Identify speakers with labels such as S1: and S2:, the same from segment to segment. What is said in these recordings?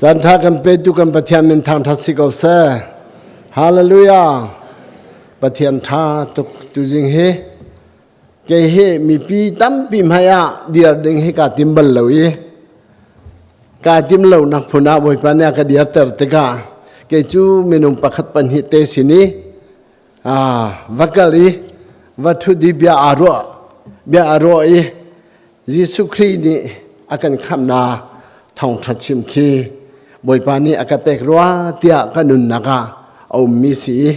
S1: Caan ṭha kan petu kan Pathian min thangṭhat si ko seh. Hallelujah. Pathian ṭha tuk tuzing hi kei hi mipi tampi hmai ah dir ding hi kaa tim bal lo i kaa tim lo nak phun ah Bawipa nih a ka dirter tikah kei cu minung pakhat pahnih te sin i va kal i va ṭhut i bia aa ruah bia aa ruah i Jesuh Khrih nih a kan khamhnak thawngṭha chim khi Bawipa nih a ka pek rua tiah ka nunnak ah a ummi si i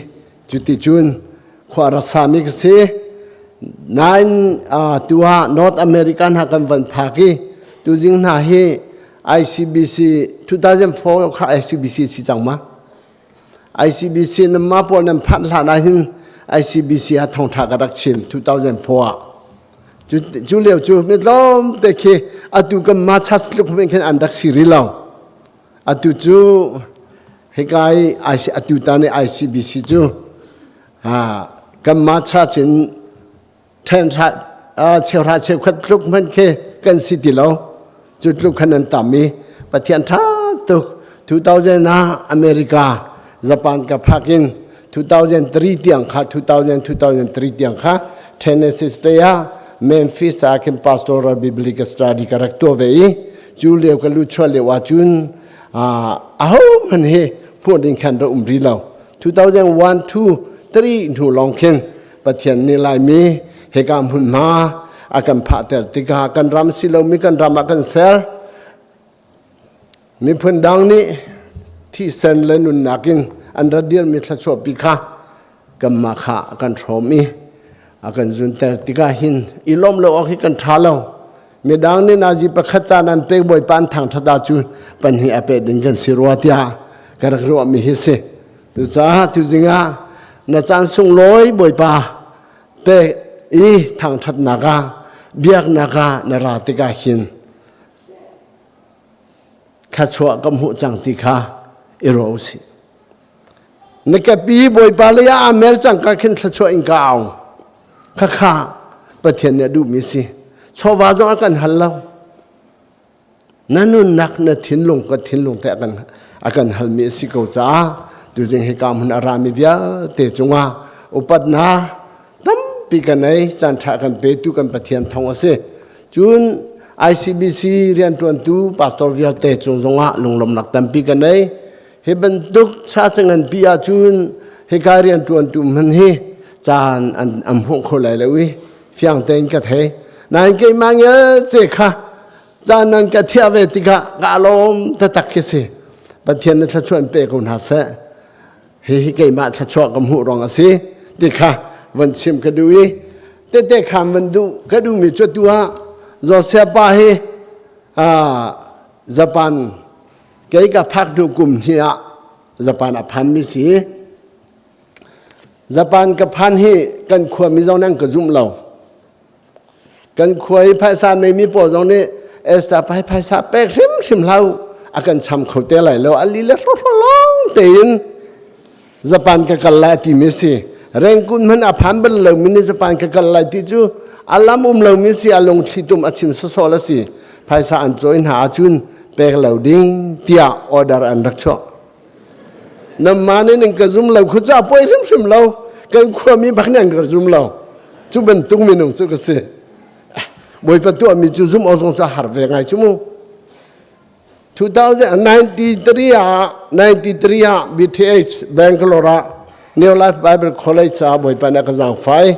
S1: cuticun khua rak sami ka si. Nain tu ah North America hna kan van phak i tuzing hna hi ICBC 2004 kha ICBC si cang ma? ICBC nan mah pawl nan phanh hlan ah hin ICBC ah thawngṭha ka rak chim 2004 ah. Cu lio cu mi tlawmte khi atu kan ma chas tluk men khin an rak si rih lo. Atu cu hika i atu tan i ICBC cu kan ma church in then cheuhra cheukhat tluk hmanh khi kan si ti lo. Cu tluk khan an tam i Pathian ṭha tuk 2000 ah America Japan ka phak in 2003 tiang kha 2000 2003 tiang kha Tennessee State ah Memphis ah khin pastoral biblical study ka rak tuah ve i cu lio ka lu chuah lio ah cun aho hmanh hi hmuh ding khan rak um rih lo 2001 2 3 hnu lawng khin Pathian nih Laimi hika hmunhma a kan phahter tikah kan ram si lomi kan ram ah kan ser Miphun dang nih thisen le nunnak in an rat dirmi thluachuahpi kha kanmah kha a kan hrawm i a kan zunter tikah hin i lawmh lo awk hi kan ṭha lo. Midang nih nazi pakhat caan an pek bawipa an thangṭhat ahcun pahnih a pek ding kan si rua tiah ka rak ruahmi hi si. Cucaah tuzing ah na caan sunglawi bawipa pek i thangṭhatnak ah biaknak ah na ra tikah hin thluachuah ka hmuh cang ti kha i ruah u sih. Na kepi Bawipa lei ah aa mer cang ka khin thluachuah in ka au. Khakha Pathian nih a duhmi si. Chawva zong a kan hal lo. Na nunnak na thinlung ka thinlung te a kan halmi a si ko caah tuzing hika hmun a rami vialte cungah upatnak tampi kan ei caan ṭha kan petu kan Pathian thawng a si. Cun ICBC rianṭuantu pastor vialte cung zongah lunglawmhnak tampi kan nei. Hi bantuk cha nganpi ahcun hika rianṭuantu hman hi caan an an hmuh kho lai lo i fiang tein ka thei. Nain keimah ngel ce kha caan nan ka thiah ve tikah ka lawm taktak khi si. Pathian na thluachuah in pe ko hna seh. Hihi keimah thluachuah ka hmuh ruang a si ti kha von chim ka duh i tete khan van duh ka duhmi cu tu ah Joseph pa hi Japan kei ka phak hnu kum hnih ah Japan a phanmi si. Japan ka phan hi kan khua mi zong nan ka zum lo. Kan khua i phaisa neimi pawl zong nih Esther pa hi phaisa pek hrimhrim hlah u a kan cham kho te lai lo a li le hrawhraw lawng tein Japan ka kal lai a timi si Rengkun hmanh a phan bal lomi nih Japan ka kal lai ti cu a lam um lomi si a lungthli tum a chim sawsawh la si phaisa an cawi hna ahcun pek lo ding tiah order an rak chuah Namma nih ning ka zum lo khu ca poi hrimhrim lo kan khuami bak nih an ka zum lo cu bantuk minung cu ka si Bawipa tuahmi cu zum awk zong cu a har ve ngai cu mu 2093 ah 93 ah BTH Bangalore ah New Life Bible College ah Bawipa nih a ka zaangfai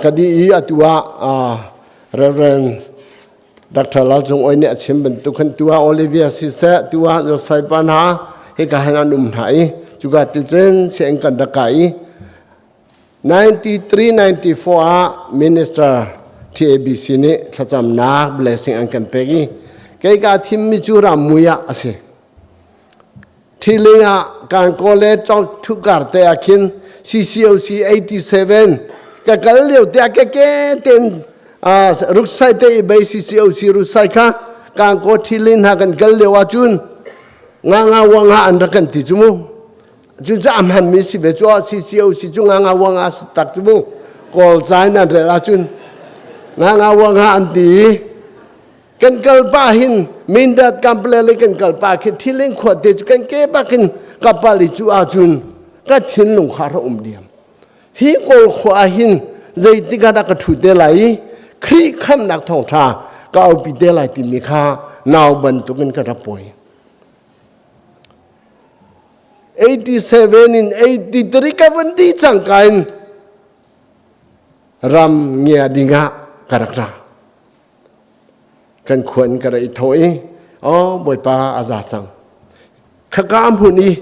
S1: ka dih i atu ah Reverend Dr. Lal Cung Oi nih a chim bantuk khan tu ah Olivia siseh tu ah Josai pa hna hika hin an um hna i cuka tu cun sianginn kan rak kai i 93 94 ah Minister TABC nih thlacamnak blessing an kan pek i kei ka thimmi cu rammui ah a si Thiling ah kan kawle thukar te ah khin CCOC 87 ka kal lio te ke ke ten ruksai te i bei CCOC ruksai kha kan ko thilin ha kan kal lio ah cun nga nga wa nga an rak kan ti cu mu cu ca am han mi si ve cu CCOC cu nga nga wa nga si tak cu mu kawl cai nan rel ah cun nga nga wa nga an ti. Kan kal pa hin Mindat kample le kan kal pa khi thileng khua te cu kan ke bakin kapal i cu ahcun ka thinlung kha ra um diam. Hi kawl khua ah hin zeitik ah dah ka ṭhu te lai i Khrih khamnak thawngṭha ka aupi te lai timi kha nau bantukin ka rak pawi. 87 in 83 ka van di cangka in ram ngia dingah ka rak ra. Kan khua in ka rak i thawh i, oh Bawipa a za cang. Khaka hmun i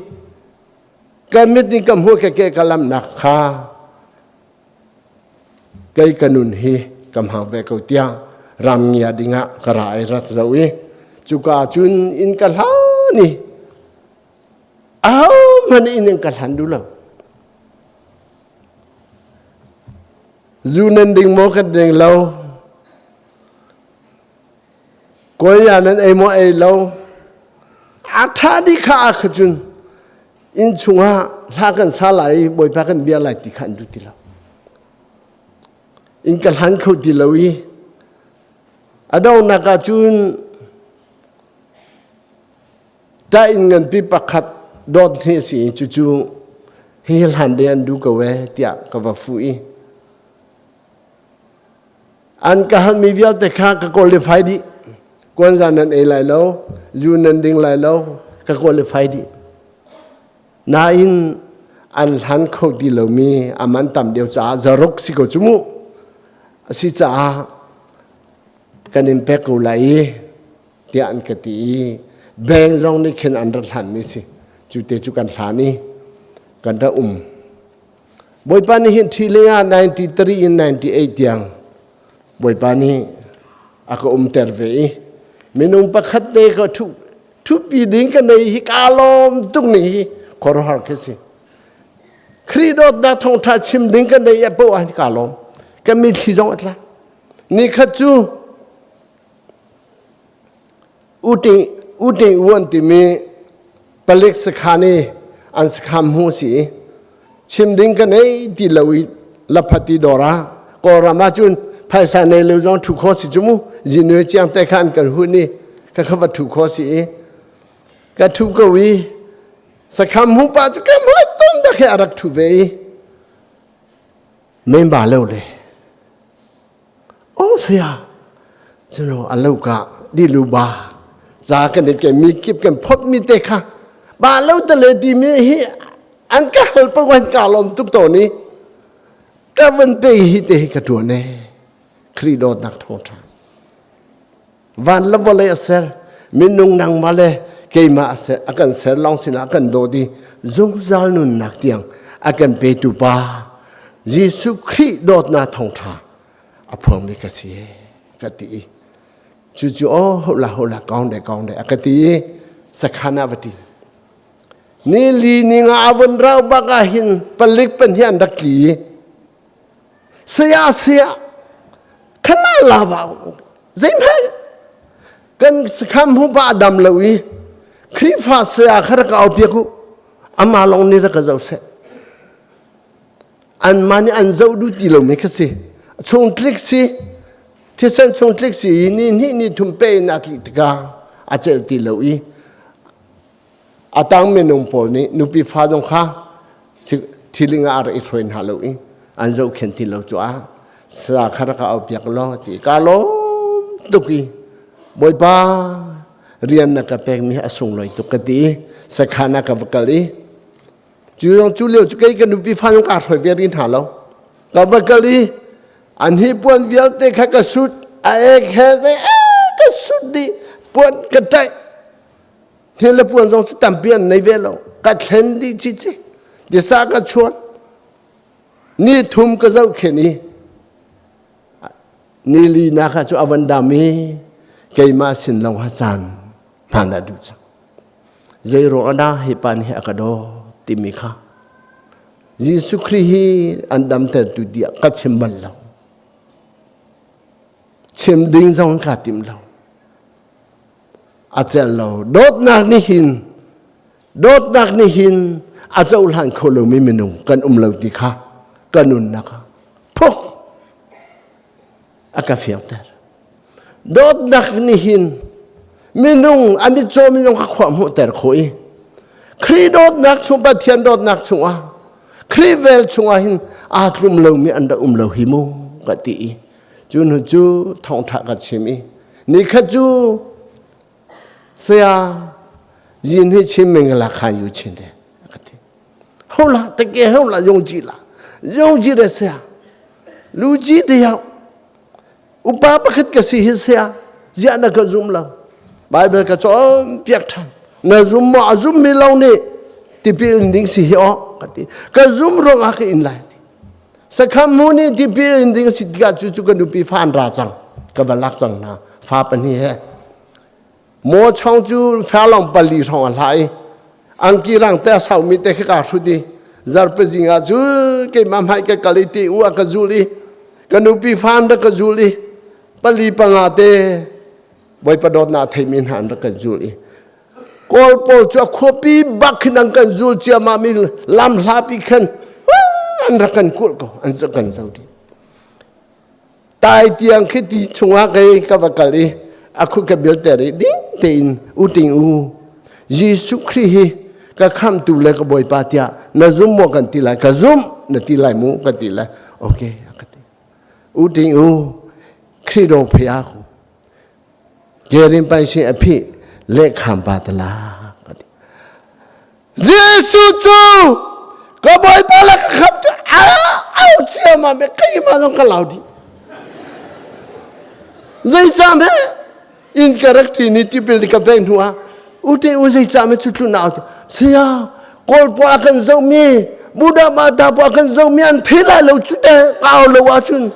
S1: Kan mit nih ka hmuh ke ka lamnak kha kei ka nun hi ka hmang ve ko tiah ram ngia dingah ka ra ai rat zo i cuka cun inn ka hlan i ahohmanh inn in ka hlan duh lo. Zu nan ding maw kan ding lo. Kawi nan ei maw ei lo a ṭha dih kha ah kha cun inn chungah hla kan sa lai i Bawipa kan bia lai ti kha an duh ti lo. Inn ka hlan kho ti lo i a donghnak ah cun ṭah inn nganpi pakhat dawt hne si i cucu hi hlan ding an duh ko ee tiah ka va fuh i An ka halmi vialte kha ka qualify dih. Kuanza nan ei lai lo, zu nan ding lai lo, ka qualify dih. Nain an hlan kho ti lomi a man tam deuh caah zaruk si ko cu mu. A si caah kan in pek ko lai i tiah an ka ti i bank zong nih khin an rat hlanmi si. Cu te cu kan hlan i kan rak um. Bawipa nih hin ṭhi ah 93 in 98 tiang Bawipa nih a ka umter ve i minung pakhat te ka ṭhu ṭhupi ding ka nei hi kaa lawm tuk ning hi khuaruahhar khi si. Khrih dawtnak thawngṭha chim ding ka nei a poah ah kaa lawm. Ka mitthli zong a tla. Nikhat cu Uting Uting U an timi palik sakhan i an sakhan hmu si i chim ding ka nei ti lo i laphati dawr ah Kawlram ah cun phaisa nei lo zong thu kho si cu mu zinue chiang te kha an kan hun i ka kha va thu kho si i ka thu ko i sakham hu pa cu ka hmai ton da khe a rak thu ve i men ba lo le Oh saya, cuno a lo ka di lu ba ca kan i ke mi kip kan phot mi te kha ba lo te le ti mi hi an ka hal pa wan ka lom tuk to ni ka van pe hi te hi ka tuan e khri dawt nak thong tha van la vawlei a ser minung nang ma le keimah a ser a kan ser long sinah kan do di zungzal nunnak tiang a kan petu pa Jesuh Khrih dawtnak thawngṭha a phuangmi ka si ka ti i cucu aw hola hola kaung de kaung de a ka ti i sakhan ah va ti ni li ni nga a vun rau bak ah hin palik pan hi an rak tli i saya saya khana la ba zeihmanh kan sakham hu ba dam lo i Khrihfa saya kha rak au piak u ama long ni rak ka zo seh anmah nih an zoh duh ti lomi kha si chung tlik si thisen chung tlik si i ni hnih ni thum pe in a tlik tikah a celh ti lo i a tang minung pawl nih nupi fa zong kha thiling ah a rak i hruai hna lo i an zohkhenh ti lo cu ah sa kha rak au piak law ti ka lawm tuk i bawipa rian na ka pekmi a sunglawi tuk ka ti i sakhan ah ka va kal i Cu zong cu lio cu kei ka nupi fa zong kaa hruai ve rih hna lo. Ka va kal i an hi puan vialte kha ka sut a ek he zei ka sut dih puan ka ṭaih thil le puan zong cu tampi an nei ve lo ka thlen dih chi chi tisa ka chuan ni thum ka zohkhenh i ni li nak ah cu a van dam i keimah sin lawng ha caan hman a duh cang Zeiruang ah dah hi pa nih a ka daw timi kha Jesuh Khrih hi an damtertu tiah ka chim bal lo. Chim ding zong ka tim lo. A celh lo. Dawtnak nih hin dawtnak nih hin a cohlan kho lomi minung kan um lo ti kha ka nunnak ah phuk a ka fiangter. Dawtnak nih hin minung a mitcaw minung kha khua hmuhter khawh i Khrih dawtnak chung Pathian dawtnak chungah Khrih vel chungah hin aa tlum lomi an rak um lo hi mu ka ti i cu hnu cu thawngṭha ka chim i nikhat cu saya yin hi chim ming la khan yu chin de ka ti ho la te ke ho la yong ji la yong ji de saya lu ji de yau upa pakhat ka si hi sia ziah na ka zum lo Bible ka cawn piak ṭhan na zum maw a zum mi lo nih tipil in ding si hi aw ka ti ka zum ruang ah ka in lai ti sakham mu nih tipil in ding si tikah cu cu ka nupi fa an ra cang ka va lak cang hna fa pahnih he Maw chong cu farlong pali hrawng a hla i angki rang te a saumi te khi kaa hrut i zarpazing ah cu keimah hmai ka kal i ti u a ka zul i ka nupi fan rak ka zul i pali panga te Bawipa dawtnak a theimi hna an rak kan zul i Kawl pawl cu a khuapi bak khin an kan zul ciammam i lam hlapi khan an rak kan kulh ko an kan zo dih. Tai tiang khi ti chungah kei ka va kal i a khut ka bilter i ding tein u ting u Jesuh Khrih hi ka khamtu le ka Bawipa tiah na zum maw kan ti lai ka zum na ti lai mu ka ti lai okay ka ti u ting u Khrih dong phia ku Kerin pai sin a phi le kham pa tala ka ti Jesuh cu ka Bawipa le ka khamtu au ciammam i keimah zong ka lau dih. Zeicah he inn ka rak ṭin i tipil ka pek hnu ah ute u zeicah me cu tlun au saya kawl pawl a kan zohmi Buddha mata pawl a kan zohmi an thei lai lo cu te ka au lo ahcun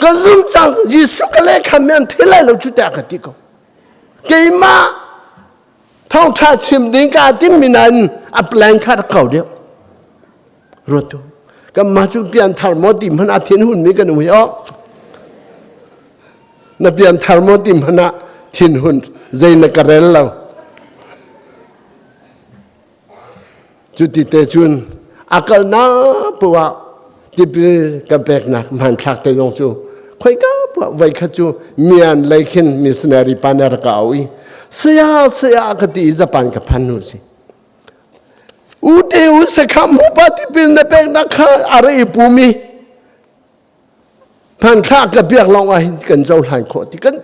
S1: ka zum cang Jesuh ka le khammi an thei lai lo cu te a ka ti ko keimah thawngṭha chim ding kaa timmi nain a plan kha rak kau deuh ruat tu kanmah cu pianthar maw ti hmanh ah thin hunmi kan um hi aw na pianthar maw ti hmanh ah thinhun zei na ka rel lo Cuti te cun a kalnak paoh ah tipil kan peknak hmanthlak te zong cu khoika poah voikhat cu mian lei khin missionary pa nih a rak ka auh i saya saya ka ti i Japan ka phan hnu si. U te u sakham pa tipil na peknak kha a ra i pum i hmanthlak ka biak lawng ah hin kan cohlan khawh ti kan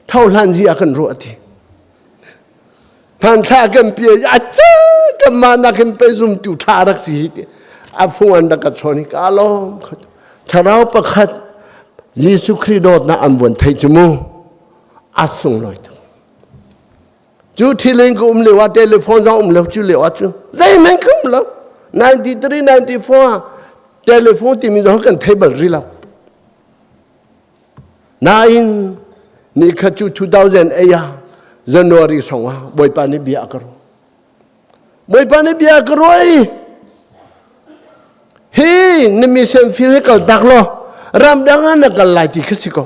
S1: thohlan zi ah kan ruah ti hmanthlak kan pia a ca kan mah nak hin pe zumtu tha rak si hi ti a fung an rak ka chawn hi ka lawm thlarau pakhat Jesuh Khrih dawtnak an von thei cu mu a sunglawi tuk cu thilin ka um lio ah telephone zong um lo cu lio ah cu zeihmanh ka um lo 93 94 ah telephone timi zong kan thei bal rih lo nain ni khat cu 2008 ah January song ah Bawipa nih bia a ka ruah Bawipa nih bia a ka ruah i hi na mission field hi kal tak law ramdang ah na kal lai ti kha si ko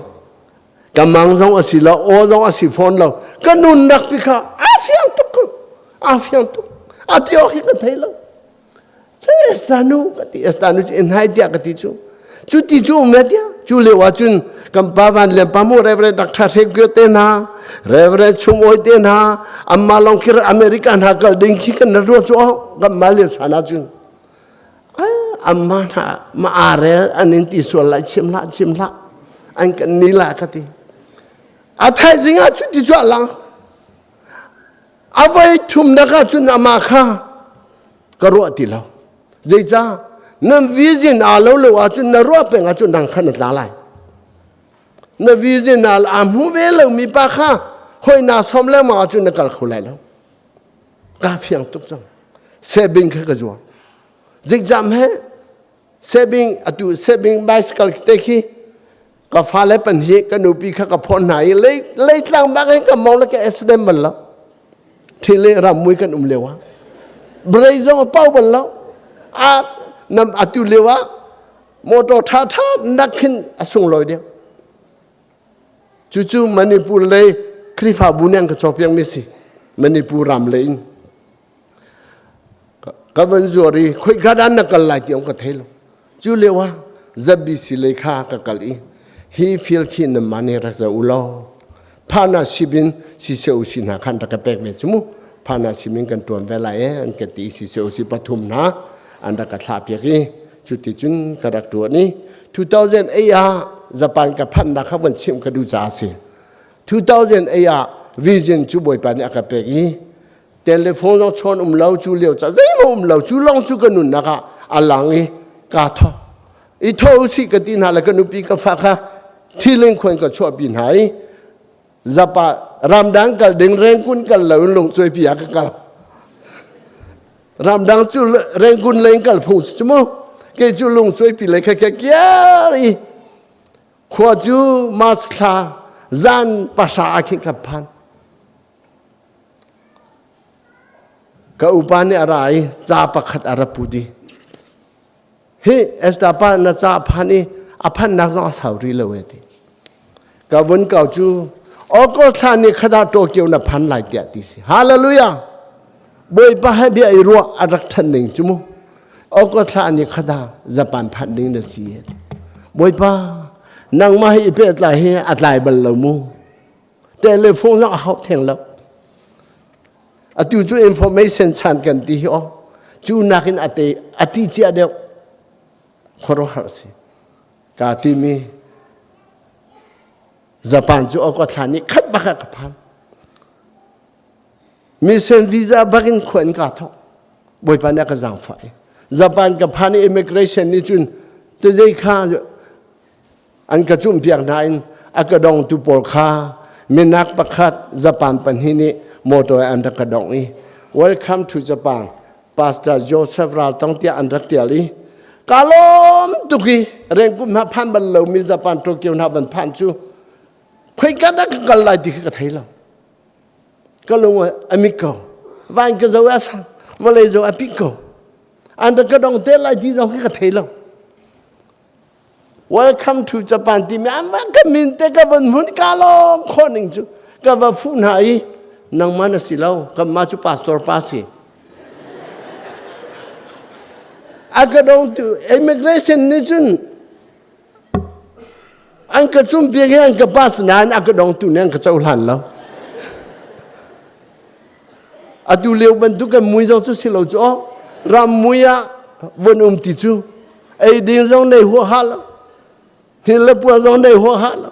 S1: ka mang zong a si lo aw zong a si fawn lo ka nunnak pi kha a fiang tuk ko a fiang tuk a ti awk hi ka thei lo Estanu ka ti Estanu cu in hai tiah ka ti cu cu ti cu um tiah cu lio ah cun kan pa van lian pa mu Reverend Dr. Hre Kyo te hna Reverend Chum Oi te hna amma long khi America hna kal ding khi kan ruah cu kan ma lio chan ah cun amma hna ma arel an in ti sual lai chim hlah chim hlah an kan ni la ka ti a thaizing ah cu ti cu a lang A voi thumnak ah cun amah kha ka ruah ti lo. Zeicah? Na vision aa lo lo ahcun na ruah peng ahcun nang kha na tla lai. Na vision aa aa hmu ve lomi pa kha hoi naa sawm lengmang ahcun na kal kho lai lo. Kaa fiang tuk cang. Sehbing kha ka zuang. Zikzam he Saving atu saving bicycle te khi ka fale pan hi ka nupi kha ka phone hna i lei leitlang bak in ka mong le ka accident bal lo thile ram mui kan um leo ah brei zong a pau bal lo a nam atu leo ah motor tha tha nak khin a sunglawi deuh cucu Manipur lei Khrihfabu nih an ka cawpiak mi si Manipur ram lei in Ka van zuar i khoika dah na kal lai ti ka thei lo. Cu lio ah ZBC lei kha ka kal i Hi fil khi na mani rak za u law phana sibin CCOC hna khan rak ka pek ve cu mu. Phana sibin kan tuan ve lai e an ka ti. CCOC pathum hna an rak ka thlah piak i cuti cun ka rak tuan i 2008 ah Japan ka phannak kha von chimh ka duh caah si. 2008 ah vision cu Bawipa nih a ka pek i telephone zong chawn um lo cu lio ca zeihmanh um lo cu lawng cu ka nunnak ah a lang i kaa thawk i tho usih ka ti hna le ka nupi ka fa kha thilin khuan ka chuahpi hna i zapa ramdang kal ding rengkun kal lo in lungcuai pi ah ka kal. Ramdang cu rengkun leng kal phung si cu mu. Kei cu lungcuai pi le kha kha kiar i khua cu March thla zan 9 ah khin ka phan. Ka upa nih a ra i ca pakhat a ra put i hi Esther pa na ca phan i a phannak zong a sau rih lo e ti. Ka vun kau cu August thla ni khat ah Tokyo na phan lai tiah ti si. Hallelujah! Bawipa he bia i ruah a rak ṭhan ding cu mu. August thla ni khat ah Japan phanh ding na si e ti. Bawipa, nangmah hi i pehtlai hi a tlai bal lo mu. Telephone zong a hau theng lo. Atu cu information chan kan ti hi aw. Cu nakin a te a ti cia deuh. Khuaruahhar si. Ka timi Japan cu awka thla nih khat bak ah ka phan. Mission visa bakin khua in ka thok. Bawipa nih a ka zaangfah i. Japan ka phan i immigration nih cun tezei kha An ka cumhpiak hna in a ka dongtu pawl kha minak pakhat Japan pahnih nih motor an rak ka dongh i "Welcome to Japan, Pastor Joseph Raltong" tiah an rak ṭial i ka lawm tuk i rengkum hna phan bal lomi Japan Tokyo hna van phan cu khoika dah ka kal lai ti kha ka thei lo. Ka lung a mit ko. Van ka zo a sang, vawlei zo a pik ko. An rak ka dong te lai ti zong khi ka thei lo. Welcome to Japan timi an va ka min te ka van hmun ka lawm khawh ning cu ka va fuh hna i nangmah na si lo, kanmah cu pastor pa si. A ka dongtu immigration nih cun an ka cumpiak i an ka pass nain a ka dongtu nih an ka cohlan lo. Atu lio bantuk kan mui zong cu si lo cu aw. Ram mui ah von um ti cu ei ding zong nei huaha lo, hngil le puan zong nei huaha lo.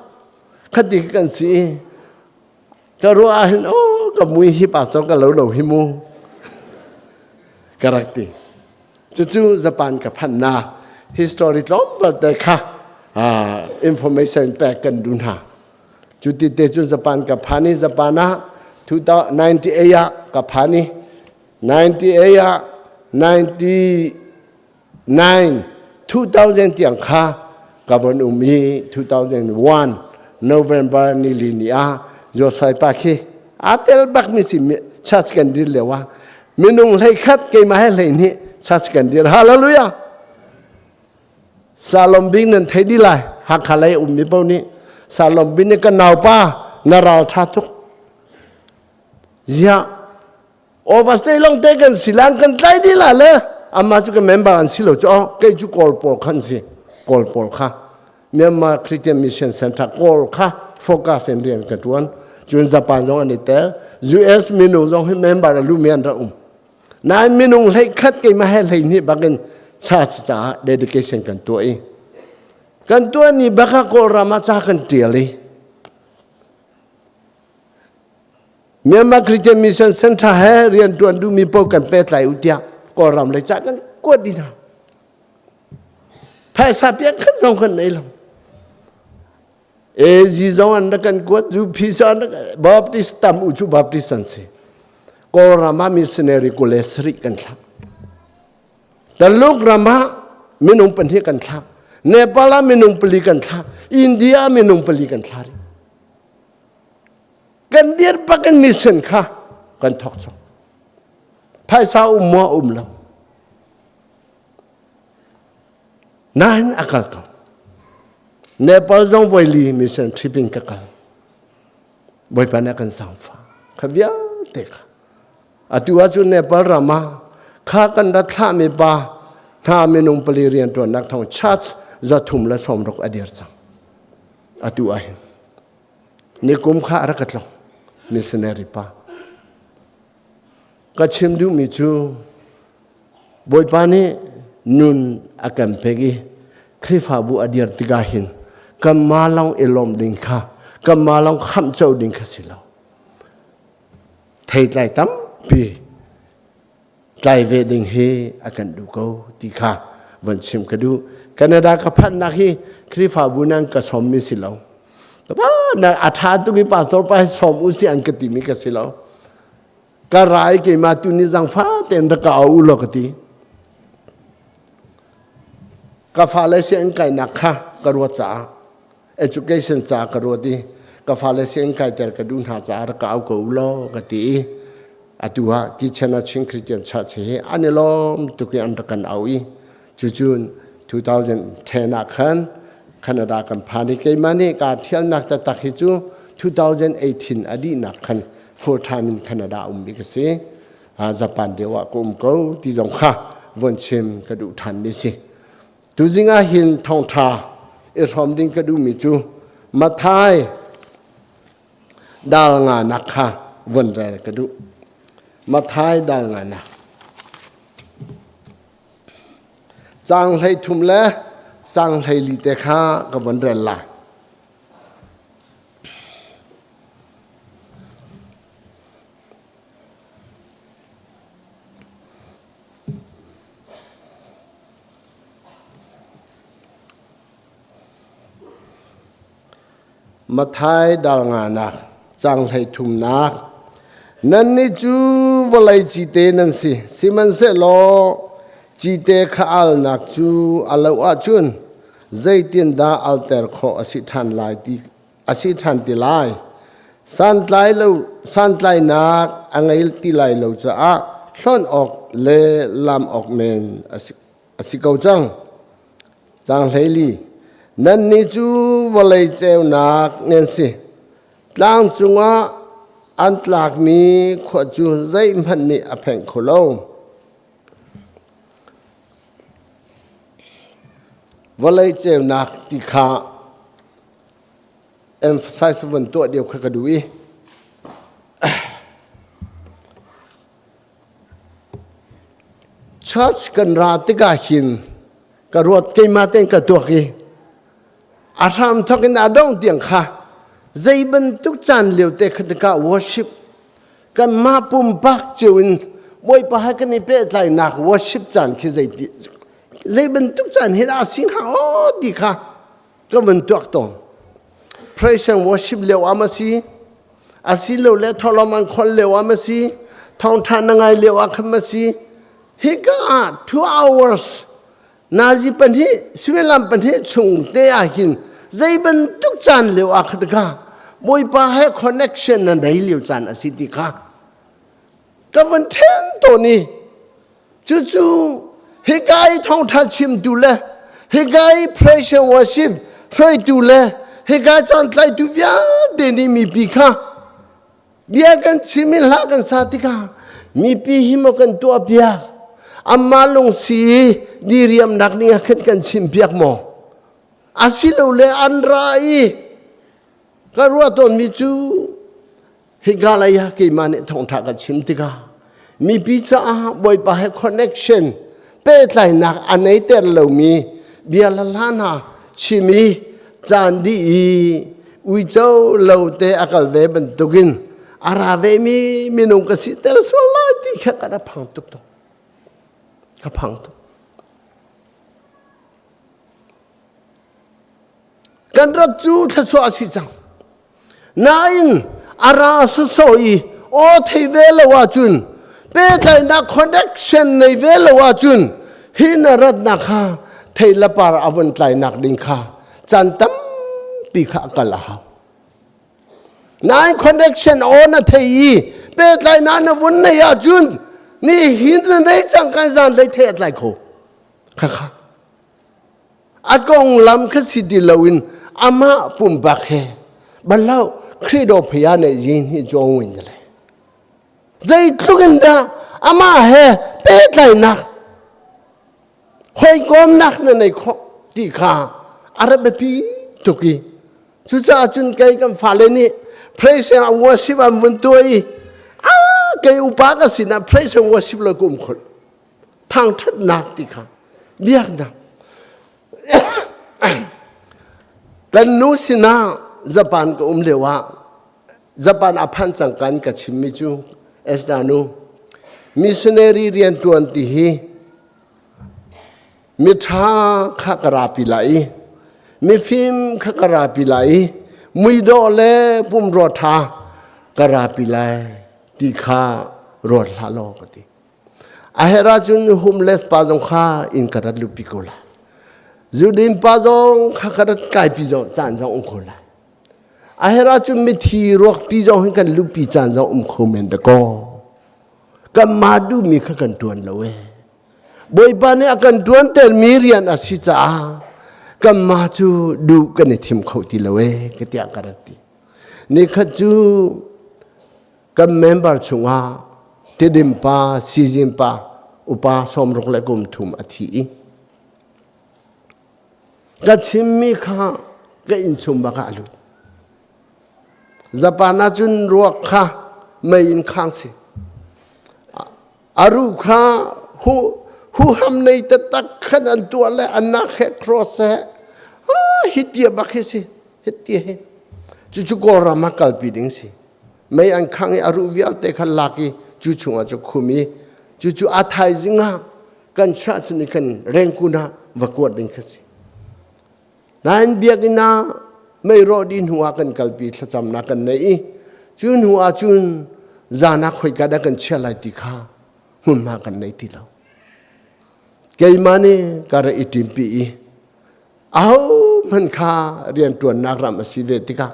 S1: Khati kan si. Ka ruah ah hin oh ka mui hi pastor ka lo lo hi mu ka rak ti. Cucu Japan ka phannak history tlawmpal te kha information pek kan duh hna. Cu ti te cun Japan ka phan i Japan ah 98 ah ka phan i 98 ah 99 2000 tiang kha ka von um i 2001 November nili ni ah Josai pa khi aa tel bak mi si church kan dir lio ah minung hlei khat keimah he hlei hnih church kan dir. Hallelujah! Salom bik nan thei dih lai. Hakha lei ummi paoh nih Salom bik nih ka naupa na ral ṭha tuk. Ziah overstay long te kan si lan kan tlai dih la le amma cu ka member an si lo cu kei cu Kawl pawl khan si Kawl pawl kha Myanmar Christian Mission Center Kawl kha focus in rian ka ṭuan. Cun Japan zong an i tel. US minung zong hi member a lumi an rak um. Nain minung hlei khat keimah he hlei hnih bakin church caah dedication kan tuah i kan tuah ni bak ah Kawlram ah ca kan ṭial i Myanmar Christian Mission Center he rian ṭuan duhmi paoh kan pehtlai u tiah Kawlram lei ca kan kuat dih hna. Phaisa piak khat zong kan nei lo. AG zong an rak kan kuat, UP zong an rak Baptist tam u cu Baptist an si. Kawlram ah missionary 27 kan thlak. Taluk ram ah minung pahnih kan thlak. Nepal ah minung pali kan thlak. India ah minung pali kan thla rih. Kan dir bak in mission kha kan thok cang. Phaisa um maw um lo. Nain a kal ko. Nepal zong voili mission trip in ka kal. Bawipa nih a kan sangfa. Kha vialte kha. Atu ahcun Nepal ram ah kha kan rat thlahmi pa hna minung pali rianṭuannak thawng church 360 a dir cang. Atu ah hin nikum kha a rak ka tlong missionary pa. Ka chim duhmi cu Bawipa nih nun a kan pek i Khrihfabu a dir tikah hin kanmah lawng i lawmh ding kha kanmah lawng khamh co ding kha si lo. Theitlai tampi tlai ve ding hi a kan duh ko ti kha von chim ka duh. Canada ka phanhnak hi Khrihfabu nan ka sawmmi si lo. A ṭha tuk i pastor pa hi sawm u si an ka timi ka si lo. Ka rai keimah tu nih zangfa tein rak ka au u law ka ti. Ka fale sianginn kainak kha ka ruat caah education ca ka ruat i ka fale sianginn kaiter ka duh hna caah rak ka au ko u law ka ti i atu ah Kitchener Chin Christian Church hi an i lawm tuk i an rak kan au i cucun 2010 ah khan Canada kan phan i keimah nih kaa thialnak taktak hi cu 2018 a dihnak khan full time in Canada ummi ka si. Japan deuh ah ka um ko ti zong kha von chim ka duh ṭhan mi si. Tuzing ah hin thawngṭha i hrawm ding ka duhmi cu Mathai dal nganak kha von rel ka duh. Mathai dal nganak. Caang 13 le caang 14 te kha ka von rel lai. Mathai dal nganak caang 33 Nannih cu vawlei cite nan si, sihmanhsehlaw cite kha alnak cu a loh ahcun zeitindah alter khawh a si ṭhan lai ti a si ṭhan ti lai? Santlai lo santlainak a ngei ti lai lo caah hlonh awk le lam awk men a si, a si ko cang. Caang 14 Nannih cu vawlei ceunak nan si. Tlang cungah an tlakmi khua cu zeihmanh nih a phenh kho lo. Vawlei ceunak ti kha emphasize von tuah deuh kha ka duh i church kan ra tikah hin ka ruat keimah tein ka tuak i a hram thawk in a dong tiang kha zei bantuk caan lio te kha ka worship kanmah pumpak cio in Bawipa he kan i pehtlainak worship caan khi zei zei bantuk caan hi dah a si hnga aw ti kha ka vun tuak tawn praise and worship lio ah ma si asilole thawhlawm an khol lio ah ma si thawngṭha na ngai lio ah khan ma si hika ah 2 hours nazi 2 suimilam 2 chung te ah hin zei bantuk caan lio ah khan ka Bawipa he connection na nei lio caan a si ti kha ka van ṭhen tawn i cucu hika i thawngṭha chimtu le hika i praise and worship hruaitu le hika caantlaitu vialte nih mipi kha bia kan chim i hla kan sa tikah mipi hi maw kan tuah piak amah lungsi i diriamnak ning ah khan kan chim piak maw asilole an ra i ka ruah tawnmi cu Hika lei ah keimah nih thawngṭha ka chim tikah mipi caah Bawipa he connection pehtlainak a neiter lomi bia le hla hna chim i caan dih i uico lo te a kal ve bantukin a ra vemi minung ka siter sual lai ti kha ka rak phang tuk tuk. Ka phang tuk. Kan rat cu thluachuah a si cang. Nain a ra sawsawh i aw thei ve lo ahcun pehtlaihnak connection nei ve lo ahcun hi na ratnak kha thei le par a vun tlainak ding kha caan tampi kha a kal a hau. Nain connection aw na thei i pehtlaihnak na vun nei ahcun ni hin na nei cang kan zan lei thei a tlai kho. Khakha. A konglam kha si ti loin amah pumpak he balau Khrih do phaya ne yin hi jong win le zeitluk in dah amah he pehtlainak hawikomnak na nei khawh ti kha a ra biapi tuk i. Cucaah cun kei kan fale nih praise and worship an vun tuah i ah kei upa ka sinah praise and worship lo ka um khol. Thangṭhatnak ti kha biaknak. Kan nu sinah Japan ka um lio ah Japan a phan cang kan ka chimmi cu Esther nu missionary rian ṭuan ti hi miṭha kha ka rapi lai i mifim kha ka rapi lai i muidawh le pumrua ṭha ka rapi lai ti kha ruat hlah law ka ti. A herh ahcun homeless pa zong kha inn ka rat luhpi ko lai. Zudin pa zong kha ka rat kaipi zong caan zong um kho lai. A herh ahcun mithi ruakpi zong hin kan luhpi caan zong um kho men da kaw. Kanmah duhmi kha kan ṭuan lo ee. Bawipa nih a kan ṭuantermi rian a si caah kanmah cu duh kan i thim kho ti lo ee ka tiah ka rak ti. Nikhat cu kan member chungah Tidim pa, Sizin pa, upa 60 le kum thum a thi i ka chimmi kha ka innchung bak ah a lut. Japan ah cun ruak kha mei in khang si. A ruh kha huham nei taktak khan an tuah le an nak he cross he hi tia bak hi si hi tia hi cucu Kawlram ah kalpi ding si mei an khang i a ruh vialte kha lak i cu chungah cu khum i cucu a thaizing ah kan chiah cun i kan rengkun ah va kuat ding kha si Nain biakinn ah mei rawh dih hnu ah kan kalpi thlacamnak kan nei i cu hnu ah cun zan ah khoika dah kan chia lai ti kha hmunhma kan nei ti lo. Keimah nih ka rak i ṭimpi i ahohmanh kha rianṭuannak ram a si ve tikah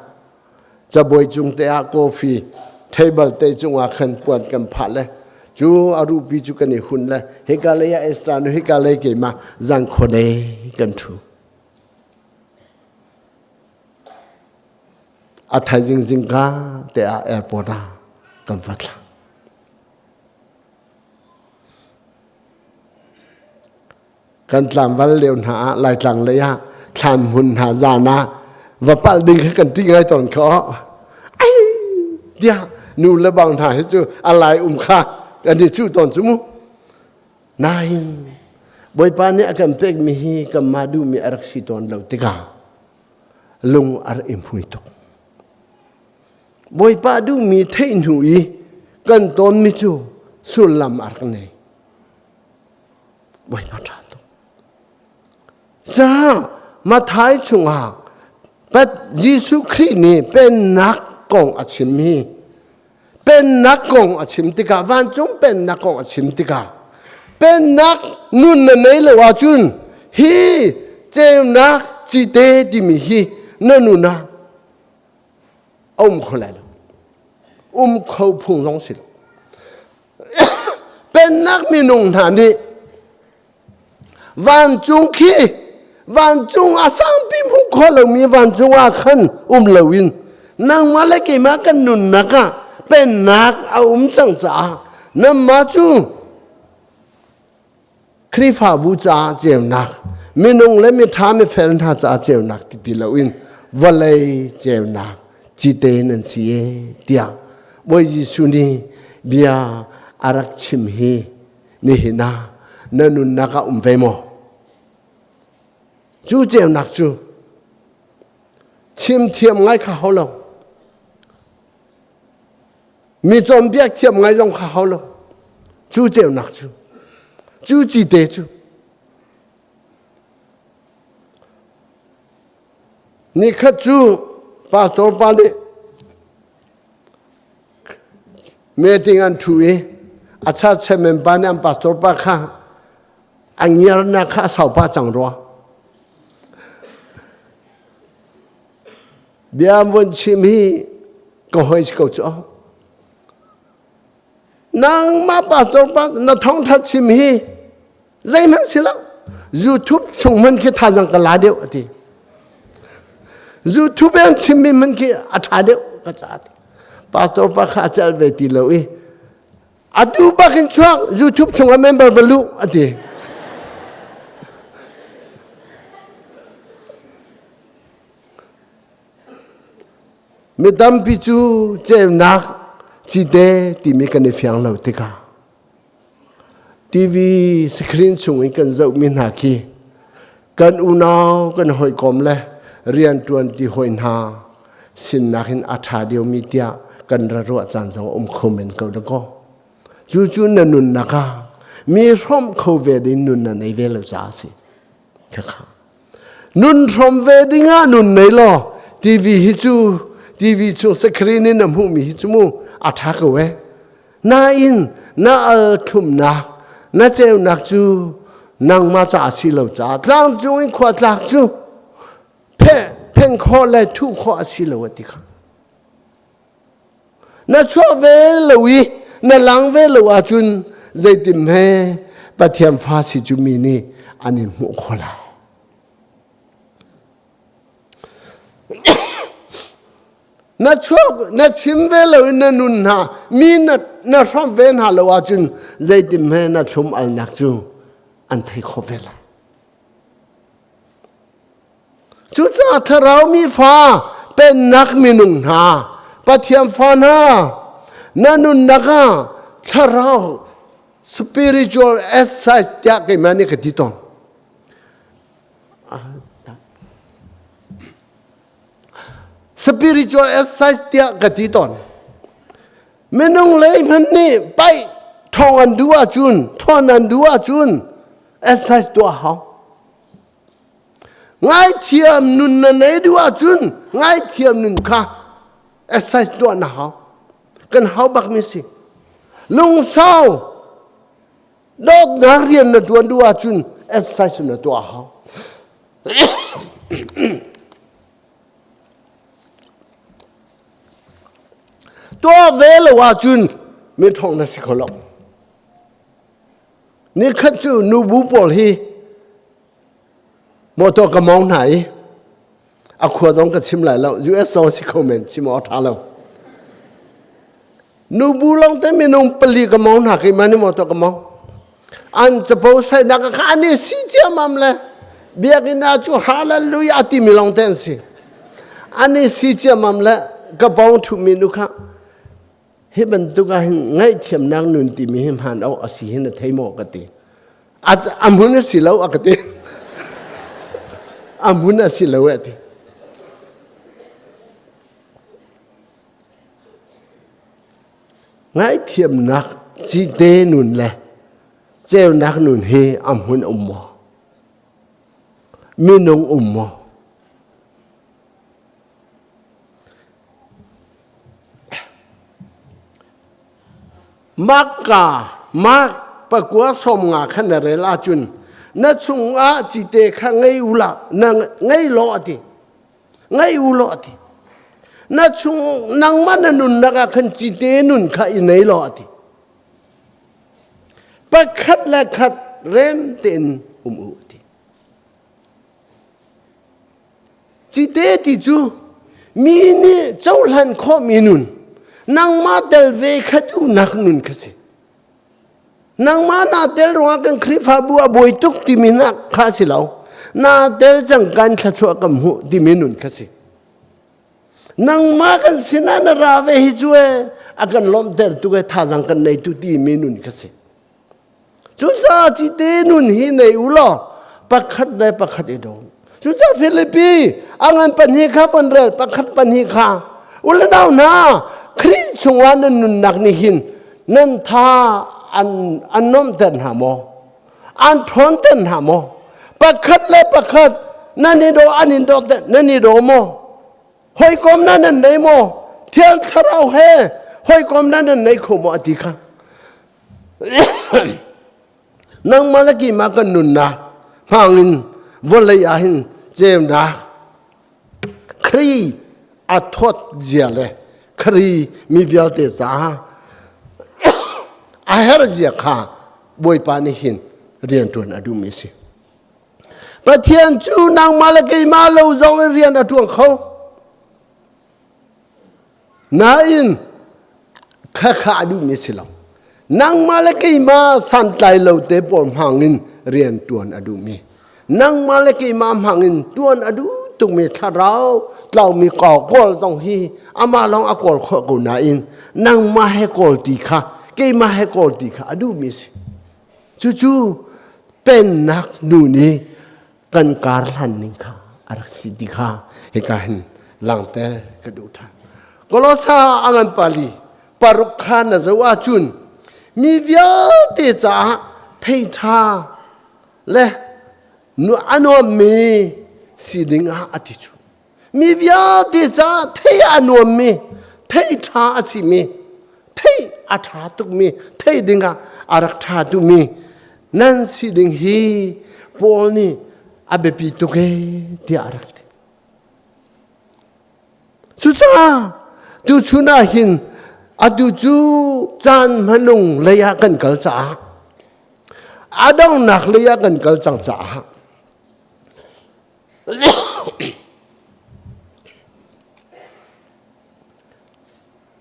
S1: cabuai cung te ah coffee table te cungah khan puan kan phah le cu a rupi cu kan i hun le hika lei ah Esther nu hika lei keimah zan khuadei kan ṭhu. A thaizing zingka te ah airport ah kan va thla. Kan tlangval lio hna ah Laitlang lei ah thlan hmun hna zan ah va palh ding kha kan ṭih ngai tawn kho. Ai tiah nu le bang hna hi cu a lai um kha kan i cuh tawn cu mu. Nain Bawipa nih a kan pekmi hi kanmah duhmi a rak si tawn lo tikah lung a rak i hmui tuk. Bawipa duhmi theih hnu i kan tawnmi cu sullam a rak nei. Bawipa ṭha tuk. Caah Matthai chungah Pat Jesuh Khrih nih pennak kong a chimmi Pennak kong a chim tikah vancung pennak kong a chim tikah pennak nun na nei lo ahcun hi ceunak cite timi hi na nun ah a um kho lai lo um kho phung zong si lo pennak minung hna nih Vancung khi vancung a sangpi hmuh khawh lomi vancung ah khan um loin nangmah le keimah kan nunnak ah pennak a um cang caah nangmah cu Khrihfabu caah ceunak minung le miṭha mifel hna caah ceunak ti ti loin vawlei ceunak cite nan si e tiah Bawi Jesuh nih bia a rak chim hi nihin ah na nunnak ah um ve maw cu ceunak cu chim thiam ngai kha hau lo mi cawnpiak thiam ngai zong kha hau lo cu ceunak cu cu cite cu nikhat cu pastor pa nih Meeting an ṭhu i a chairman pa nih an pastor pa kha a ngiarnak kha a sau pah cang rua. Bia an vun chim hi ka hoi si ko cu. Nangmah pastor pa na thawngṭha chim hi zeihmanh si lo. YouTube chung hman khi thazang ka la deuh a ti. YouTube an chimmi hman khi a ṭha deuh ka ca ti. Pastor pa kha a celh ve ti lo i atu bakin chuak YouTube chungah member va luh a ti. Mi tampi cu ceunak cite timi kan i fiang lo tikah TV screen chung in kan zohmi hna khi kan unau kan hawikom le rianṭuan ti hawi hna sinnak in a ṭha deuhmi tiah kan ra ruah caan zong a um kho men ko dakaw. Cucu na nunnak ah mi hrawmh kho ve ding nun na nei ve lo caah a si. Khakha. Nun hrawm ve ding ah nun nei law TV hi cu TV chung screen in na hmuhmi hi cu mu a ṭha ko eh. Nain na al thlumnak na ceunak cu nangmah ca a si lo caah tlangcung in khua tlak cu phen khawh le thuh khawh a si lo a ti kha. Na chuah ve lo i na lang ve lo ahcun zeitin he Pathian fa si cu mi nih an in hmuh khawh lai. Na chuak na chim ve lo in na nun hna mi na na hramh ve hna lo ahcun zeitin he na thlum alnak cu an thei kho ve lai. Cucaah thlarau mi fa pennak minung hna Pathian fa hna na nunnak ah thlarau spiritual exercise tiah keimah nih ka ti tawn. Spiritual exercise tiah ka ti tawn. Minung lei hmanh nih paih thong an duh ahcun ṭhawn an duh ahcun exercise tuah hau. Ngaithiam nun na nei duh ahcun ngaithiam nun kha exercise tuah na hau. Kan hau bak mi si. Lungsau dawtnak rian na tuan duh ahcun exercise na tuah hau. Tuah ve lo ahcun mi ṭhawng na si kho lo. Nikhat cu nubu pawl hi motor ka mawng hna i a khua zong ka chim lai lo US zong si kho men chim awk ṭha lo nubu lawng te minung pali ka mawng hna keimah nih motor ka mawng an capo sainak kha an i si ciammam le biakinn ah cu hallelujah timi lawng te an si an i si ciammam le ka pawng ṭhumi nu kha Hi bantuk ah hin ngaihthiamnak nun timi hi hmaan awk a si hi na thei maw ka ti. A hmun a si lo a ka ti. A hmun a si lo a ti. Ngaihthiamnak cite nun le ceunak nun hi a hmun um maw? Minung um maw? Marka Mark pakua sawm nga kha na rel ahcun na chungah cite kha ngei u la na ngei law a ti ngei u law a ti na chung nangmah na nunnak ah khan cite nun kha i nei law a ti pakhat le khat rem tein um u a ti Cite ti cu mi nih cohlan khawhmi nun, nangmah tel ve kha duhnak nun kha si. Nangmah naa tel ruangah kan Khrihfabu a buai tuk timi nak kha si lo. Naa tel cang kan thluachuah kan hmuh timi nun kha si. Nangmah kan sinah na ra ve hi cu e a kan lawmhter tuk e thazang kan nei tu timi nun kha si. Cucaah cite nun hi nei u law pakhat le pakhat i daw. Cucaah Filipi a ngan pahnih kha von rel pakhat pahnih kha u le nau hna Khrih chungah nan nunnak nih hin nan tha an an nuamhter hna maw? An ṭhawnter hna maw? Pakhat le pakhat nan i daw an in dawt nan i daw maw? Hawikom na nan nei maw? Thiang Thlarau he hawikom na nan nei kho maw a ti kha. Nangmah le keimah kan nunnak hmangin vawlei ah hin ceunak Khrih a thawt zia le Khrih mi vialte caah a herh zia kha Bawipa nih hin rianṭuan a duhmi a si. Pathian cu nangmah le keimah lo zong in rian a ṭuan kho. Nain khakha a duhmi si lo. Nangmah le keimah santlai lo te pawl hmangin rian ṭuan a duhmi. Nangmah le keimah hmangin ṭuan a duh tukmi thlarau tlaumi kawl zong hi amah lawng a kawl khawh ko nain nangmah he kawl ti kha keimah he kawl ti kha a duhmi si. Cucu pennak nu nih kan kar hlan ning kha a rak si ti kha hika hin langter ka duh ṭhan. Kolosa a ngan pali paruk kha na zoh ahcun mi vialte caah thei ṭha le a nuammi si ding ah a ti cu. Mi vialte caah thei a nuammi, thei ṭha a simi, thei a ṭha tukmi, thei ding ah a rak ṭha tukmi nan si ding hi Paul nih a biapi tuk ee tiah a rak ti. Cucaah tuchun ah hin atu cu caan hmanung lei ah kan kal caah a donghnak lei ah kan kal cang caah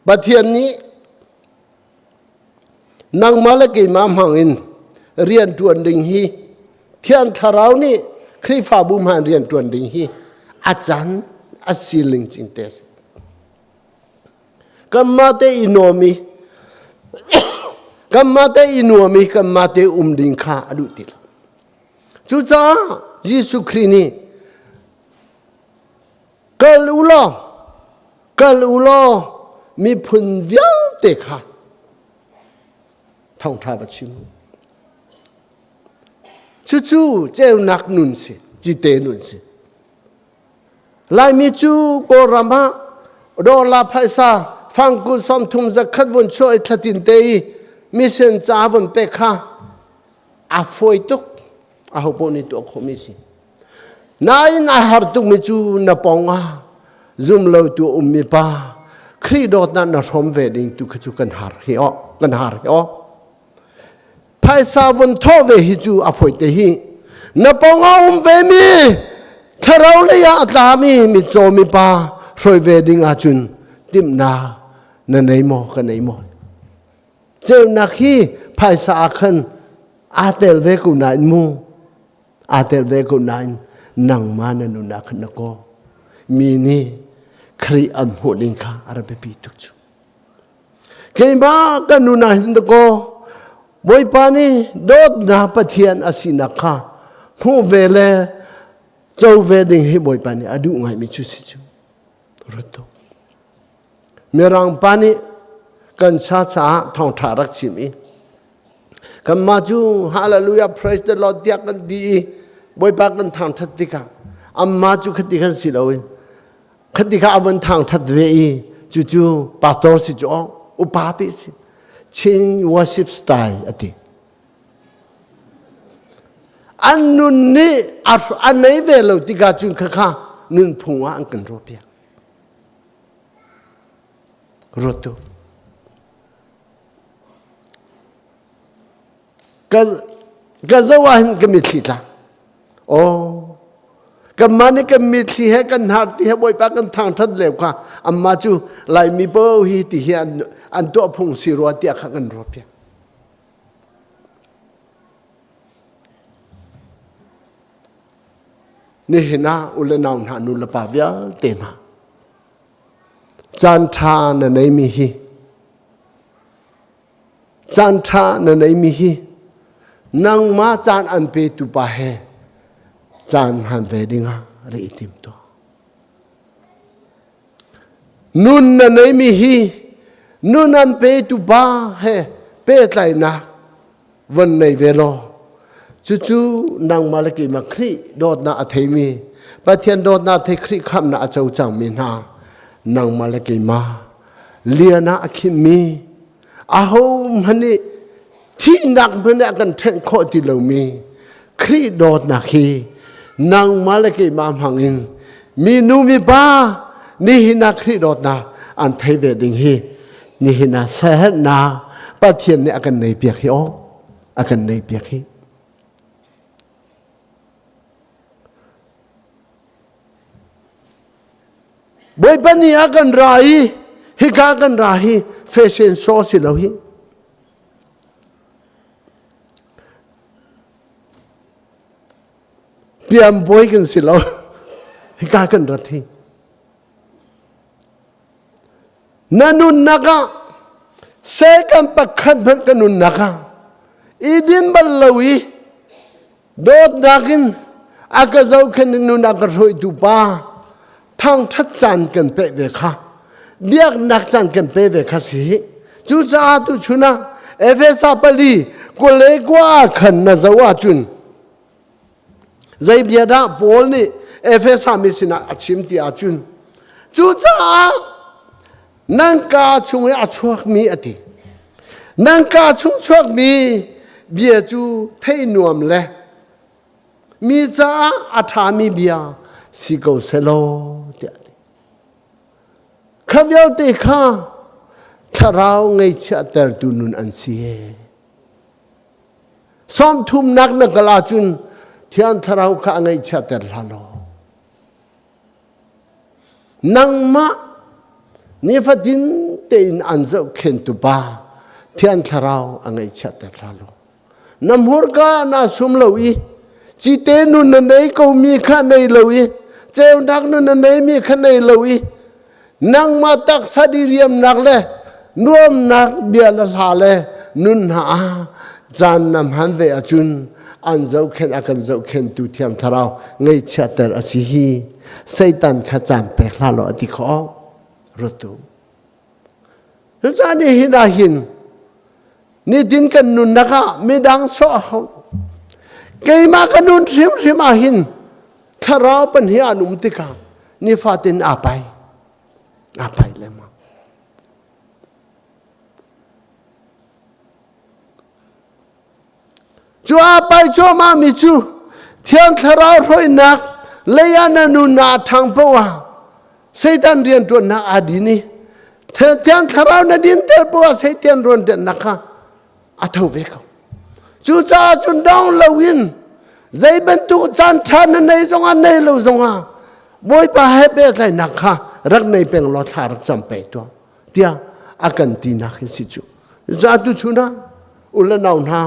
S1: Pathian nih nangmah le keimah hmang in rian ṭuan ding hi Thiang Thlarau nih Khrihfabu hman rian ṭuan ding hi a can a siling cing te a si. Kanmah te i nuam i kanmah te i nuam i kanmah te um ding kha a duh ti lo. Cucaah Jesuh Khrih nih kal u law kal u law miphun vialte kha thawngṭha va chim u. Cucu ceunak nun si, cite nun si. Laimi cu Kawlram ah dollar phaisa fangkul 30 zakhat vun chuah i thlatin te i mission ca vun pek kha a fawi tuk aho paoh nih tuah khawhmi si nain a har tukmi cu na pong ah zum lo tu ummi pa Khrih dawtnak na hrawm ve ding tu kha cu kan har hi aw kan har hi aw phaisa vun thawh ve hi cu a fawi te hi na pong ah um ve mi thlarau lei ah a tlami mitcaw mi pa hruai ve ding ahcun timhnak na nei maw ka nei maw Ceunak hi phaisa ah khan aa tel ve ko nain mu aa tel ve ko nain nangmah na nunnak khan na kaw mi nih Khrih an hmuh ding kha a rak biapi tuk cu keimah kan nunah hin kaw Bawipa nih dawtnak Pathian a sinak kha hmuh ve le co ve ding hi Bawipa nih a duh ngaimi cu si cu ruat tuk Mirang pa nih kan sa caah thawngṭha rak chim i kanmah cu hallelujah praise the Lord tiah kan ti i Bawipa kan thangṭhat tikah amah cu khati khan si loin khati kha a von thangṭhat ve i cucu pastor si cu upa pi si Chin worship style a ti an nun nih a nei ve lo tikah cun khakha nunphung ah an kan ruahpiak Ruat tu. Ka ka zo ah hin ka mitthli tla. Oh. Kanmah nih kan mitthli he kan hnar ti he Bawipa kan thangthat leu kha amma cu Laimi po hi ti hi an an tuah phung si rua tiah kha kan ruah piak. Nihin ah u le nau hna nu le pa vialte hna caan ṭha na neimi hi caan ṭha na neimi hi nangmah caan an petu pa he caan hman ve dingah ri i tim tuah. Nun na neimi hi nun an petu pa he pehtlaihnak von nei ve law cucu nangmah le keimah Khrih dawtnak a theimi Pathian dawtnak thei Khrih khamhnak a co cangmi hna nangmah le keimah lian ah a khimmi aho hmanh nih thihnak hmanh a kan ṭhenh khawh ti lomi Khrih dawtnak hi nangmah le keimah hmangin mi nu mi pa nihin ah Khrih dawtnak an thei ve ding hi nihin ah saherhnak Pathian nih a kan nei piak hi aw a kan nei piak hi Bawipa ni ah kan ra i hika kan ra hi fashion show si lo hi piambawi kan si lo. Hika kan rat hi. Na nunnak ah second pakhat hmanh ka nunnak ah i din bal lo i dawtnak in a ka zohkhenh in nun a ka hruaitu pa thangṭhat caan kan peh ve kha biaknak caan kan pe ve kha si hi. Cucaah tuchun ah Efesa pali kule kua ah khan na zoh ahcun Zei bia dah Paul nih Efesa mi sinah a chim ti ahcun cucaah nan kaa chung i a chuakmi a ti. Nan kaa chung chuakmi bia cu theih nuam le mi caah a ṭhami bia si ko selaw tiah a ti. Kha vialte kha thlarau ngaihchiahtertu nun an si. Sawmthumnak na kal ahcun Thiang Thlarau kha a ngaihchiahter hlah law. Nangmah nifatin tein an zohkhentu pa Thiang Thlarau a ngaihchiahter hlah law. Na hmurka naa sum lo i cite nun na nei komi kha nei lo i ceunak nun na neimi kha nei lo i nangmah taksa diriamnak le nuamnak bia le hla le nun hna ah caan na hman ve ahcun an zohkhenh a kan zohkhenhtu thiang thlarau ngaihchiatter a si hi Satan kha caan pek hlah law a ti khawh ruatu cucaah ni hin ah hin nitin kan nunnak ah midang sawh a hau keimah ka nun hrimhrim ah hin thlarau pan hi an um tikah nifatin aa pai aa pai lengmang cu aa pai cuahmah mi cu thiang thlarau hruainak lei ah na nun ah ṭhang poah ah Satan rianṭuannak aa din i thiang thlarau na dinter poah Satan rianṭuannak kha a tho ve ko. Cucaah cun dong loin zei bantuk caan ṭha na nei zongah nei lo zongah Bawipa he pehtlaihnak kha rak nei peng law thla rak cam peng tuah tiah a kan tinak hi si cu. Cucaah tuchun ah u le nau hna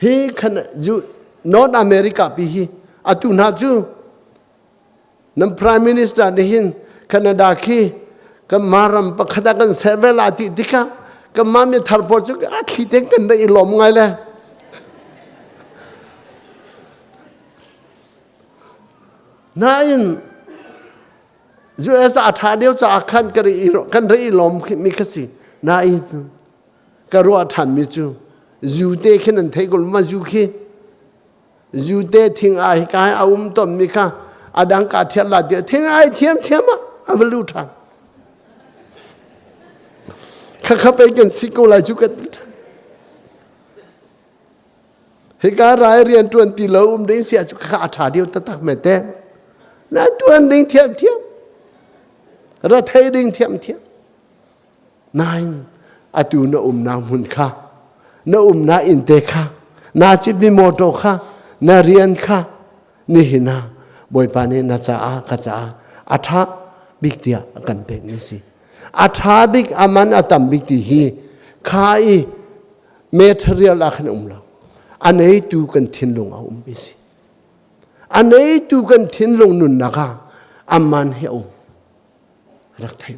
S1: hi khan North America pi hi atu hna cu Nan Prime Minister nih hin Canada khi kanmah ram pakhat ah kan ser ve la ti tikah kanmah mi thar pawl cu a thli tein kan rak i lawm ngai le. Nain US a ṭha deuh caah khan kan rak i lawm mi kha si. Nain ka ruah ṭhanmi cu zu te khin an thei ko ma zu khi Zute thing ai kai a um ton mi kha a dang ka thial la ti thing ai thiam thiam ah a va lu ṭhan. Kha kha pei kan si ko lai cu kan ti ṭhan. Hika rai rian ṭuan ti lo um ding sia cu kha a ṭha deuh taktak me te. Na ṭuan ding thiam thiam. Ra thei ding thiam thiam. Nain atu na umnak hmun kha na umnak inn te kha naa citmi mawṭaw kha na rian kha nihin ah Bawipa nih na caah ka caah a ṭha bik tiah a kan pekmi a si. A ṭha bik a man a tam bik ti hi kha i material ah khan um lo. A neitu kan thinlung a ummi si. A neitu kan thinlung nunnak ah a man hi a um. Rak thei.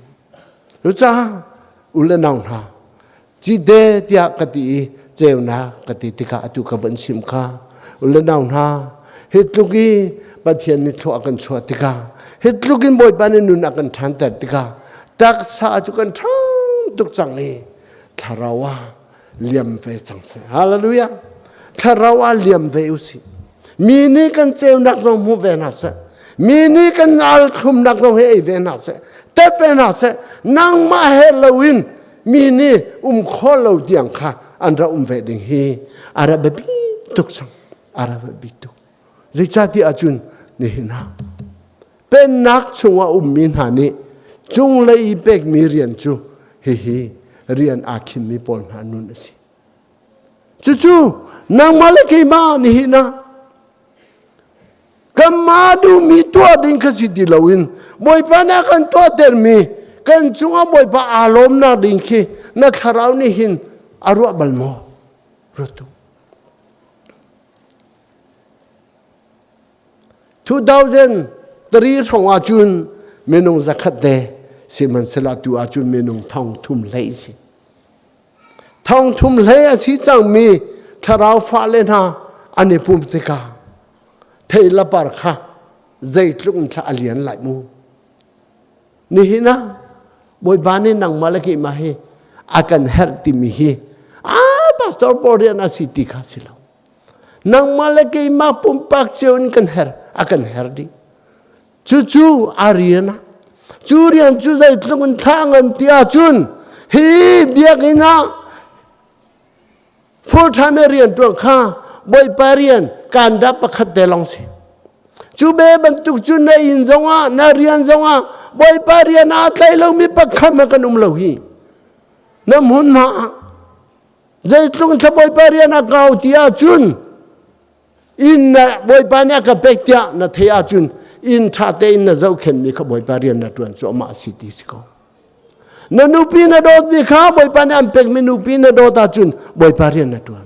S1: Cucaah u le nau hna cite tiah ka ti i ceunak ka ti tikah atu ka van chim kha u le nau hna hi tluk i Pathian nih thlua a kan chuah tikah hi tluk in Bawipa nih nun a kan ṭhanter tikah taksa cu kan ṭhang tuk cang i thlarau ah liam ve cang seh. Hallelujah. Thlarau ah liam ve u sih. Mi nih kan ceunak zong hmu ve hna seh. Mi nih kan al thlumnak zong hi ei ve hna seh. Tep ve hna seh. Nangmah he loin mi nih um kho lo tiang kha an ra um ve ding hi a ra biapi tuk cang. A ra biapi tuk. Zeicahtiah ahcun nihin ah pennak chungah ummi hna nih cunglei i pekmi rian cu hihi rian aa khimmi pawl hna nun a si. Cucu nangmah le keimah nihin ah kanmah duhmi tuah ding kha si ti loin Bawipa nih a kan tuahtermi kan cungah Bawipa aa lawmnak ding khi na thlarau nih hin a ruah bal maw? Ruat u. 2013 Tari hrawng ahcun minung zakhat te sihmanhsehlaw tu ahcun minung thong thum hlei si. Thong thum hlei a si cangmi thlarau fale hna an i pum tikah thei lapar kha zeitluk in thla a lian lai mu. Nihin ah Bawipa nih nangmah le keimah hi a kan herh timi hi a pastor pawl rian a si ti kha si lo. Nangmah le keimah pumpak cio in kan her a kan her dih. Cucu a rian ah cu rian cu zeitluk in thla ngan ti ahcun hi biakinn ah Full time rian tuan kha Bawipa rian kanda pakhat te lawng si. Cu be bantuk cu na inn zongah na rian zongah Bawipa rian aa tlai lomi pakhat ma kan um lo hi. Na hmun ma zeitlung thla Bawipa rian a kau ti ahcun inn na Bawipa nih a ka pek tiah na thei ahcun inn ṭha tein na zohkhenhmi kha Bawipa rian na ṭuan cu amah si ti si ko. Na nupi na dawtmi kha Bawipa nih an pekmi nupi na dawt ahcun Bawipa rian na ṭuan.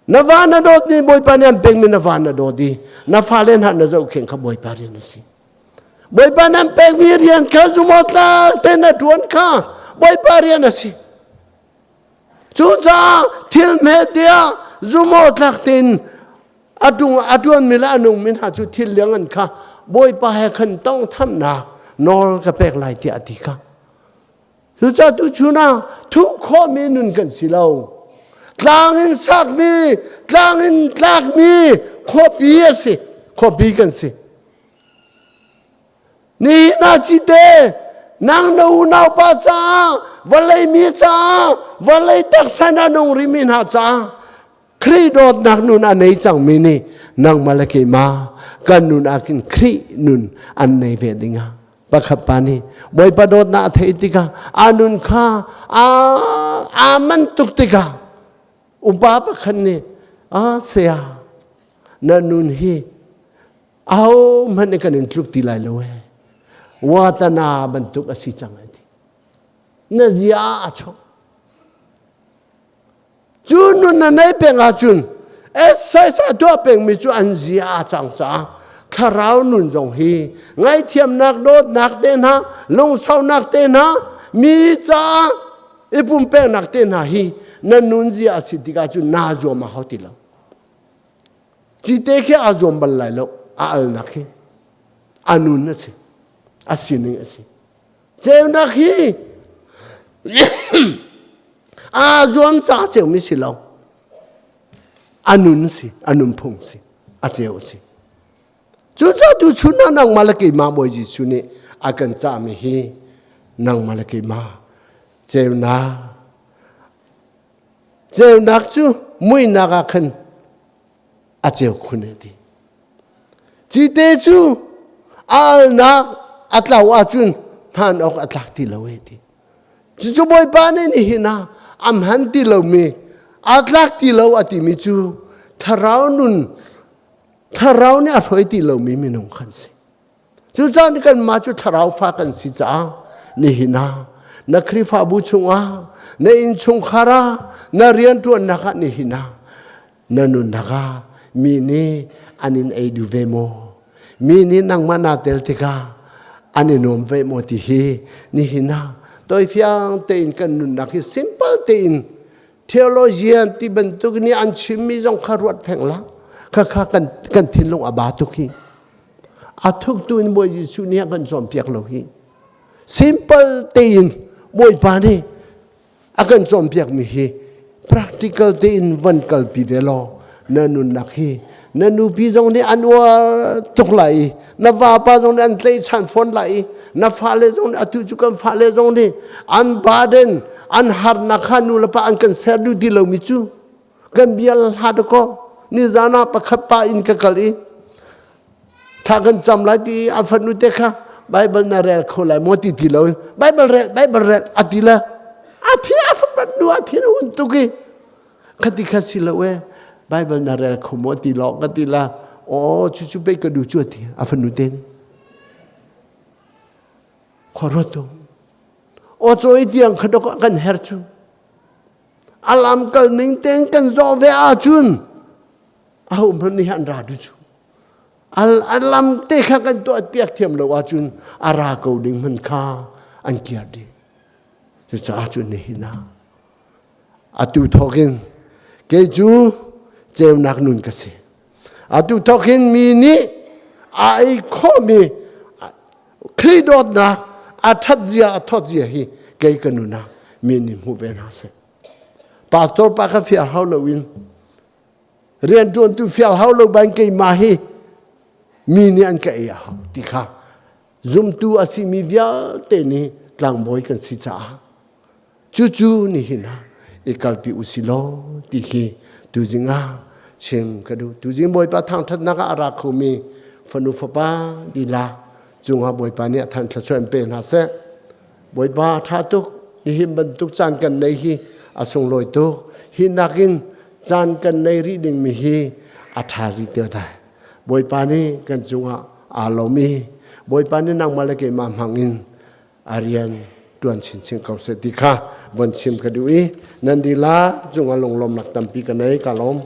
S1: Na va na dawtmi Bawipa nih an pekmi na va na dawt i na fale hna na zohkhenh kha Bawipa rian a si. Bawipa nih an pekmi rian kha zumawtlak tein na ṭuan kha Bawipa rian a si. Cucaah thil hme tiah zumawtlak tein a ṭuanmi le a nungmi hna cu thil liang an kha Bawipa he khan tawnghthamnak nawl ka pek lai tiah a ti kha. Cucaah tuchun ah thuh khawhmi nun kan si lo. Tlang in sakmi, tlang in tlakmi khuapi a si. Khuapi kan si. Nihin ah cite nang na unaupa caah vawlei mi caah vawlei taksa na nung rimi hna caah Khrih dawtnak nun a nei cangmi nih nangmah le keimah kan nun ah khin Khrih nun an nei ve dingah pakhat pa nih Bawipa dawtnak a theih tikah a nun kha aa man tuk tikah upa pakhat nih a saya na nun hi ahohmanh nih kan in tluk ti lai lo he watana bantuk a si cang ai ti na zia a chok Cu nun na nei peng ahcun exercise a tuah pengmi cu an zia a cang caah thlarau nun zong hi ngaihthiamnak dawtnak te hna lungsaunak te hna mi caah i pumpeknak te hna hi na nun zia a si tikah cun naa zuam a hau ti lo. Cite khi aa zuam bal lai lo a alnak hi a nun a si a sining a si. Ceunak hi aa zuam ca ceumi si lo. A nun si, a nunphung si, a ceu si. Cucaah tu chun ah nangmah le keimah Bawi Jesuh nih a kan cahmi hi nangmah le keimah ceunak ceunak cu muihnak ah khan a ceu khun e ti. Cite cu a alnak a tlau ahcun hman awk a tlak ti lo e ti. Cucu Bawipa nih nihin ah a hman ti lomi, aa tlak ti lo a timi cu thlarau nun, thlarau nih a hruai ti lomi minung kan si. Cucaah kanmah cu thlarau fa kan si caah nihin ah na Khrihfabu chungah, na innchungkhar ah, na rianṭuannak ah nihin ah na nunnak ah mi nih an in ei duh ve maw? Mi nih nangmah naa tel tikah an i nuam ve maw ti hi nihin ah tawifiang tein kan nunnak hi simple tein theologian ti bantuk nih an chimmi zong kha ruat theng la khakha kan kan thinlung a ba tuk hi a thuk tu in Bawi Jesuh nih a kan cawnpiak lo hi simple tein Bawipa nih a kan cawnpiakmi hi practical tein van kalpi ve law na nunnak hi na nupi zong nih an uar tuk lai i na vapa zong nih an tlaihchan fawn lai i na fale zong nih atu cu kan fale zong nih an burden an harnak kha nu le pa an kan ser duh ti lomi cu kan bial hlah dakaw nizan ah pakhat pa in ka kal i thla kan cam lai ti a fanu te kha Bible na rel kho lai maw ti ti lo Bible rel Bible rel a ti le a thi a fapat nu a thin hun tuk i khati kha si lo e Bible na rel kho maw ti lo ka ti la o chu chu pe ka du chu ti a fanu te khua tu o choi tiang kha dok kan her chu alam kal ning ten kan zawh ve ahcun aho hmanh nih an ra du cu. A lam te kha kan tuah piak thiam lo ahcun a ra ko ding hman kha an kiar dih. Cucaah cun nihin ah atu thawkin kei cu ceunak nun ka si. Atu thawkin mi nih a ei khawhmi Khrih dawtnak a ṭhat zia a thawt zia hi kei ka nun ah mi nih hmu ve hna seh. Pastor pa kha fial hau loin rianṭuantu fial hau lo ban keimah hi mi nih an ka ei a hau ti kha zumtu a simi vialte nih tlangbawi kan si caah cucu nihin ah i kalpi u si law ti hi tuzing ah chim ka duh. Tuzing Bawipa thangṭhatnak ah a ra khomi fanu fapa lila cungah Bawipa nih a than thluachuah in pe hna seh. Bawipa ṭha tuk nihin bantuk caan kan nei hi a sunglawi tuk. Hi nakin caan kan nei rih dingmi hi a ṭha rih te lai. Bawipa nih kan cungah aa lawm i Bawipa nih nangmah le keimah hmangin a rian ṭuan chinchin ko seh ti kha von chim ka duh i nan dila cungah lunglawmnak tampi ka nei ka lawm.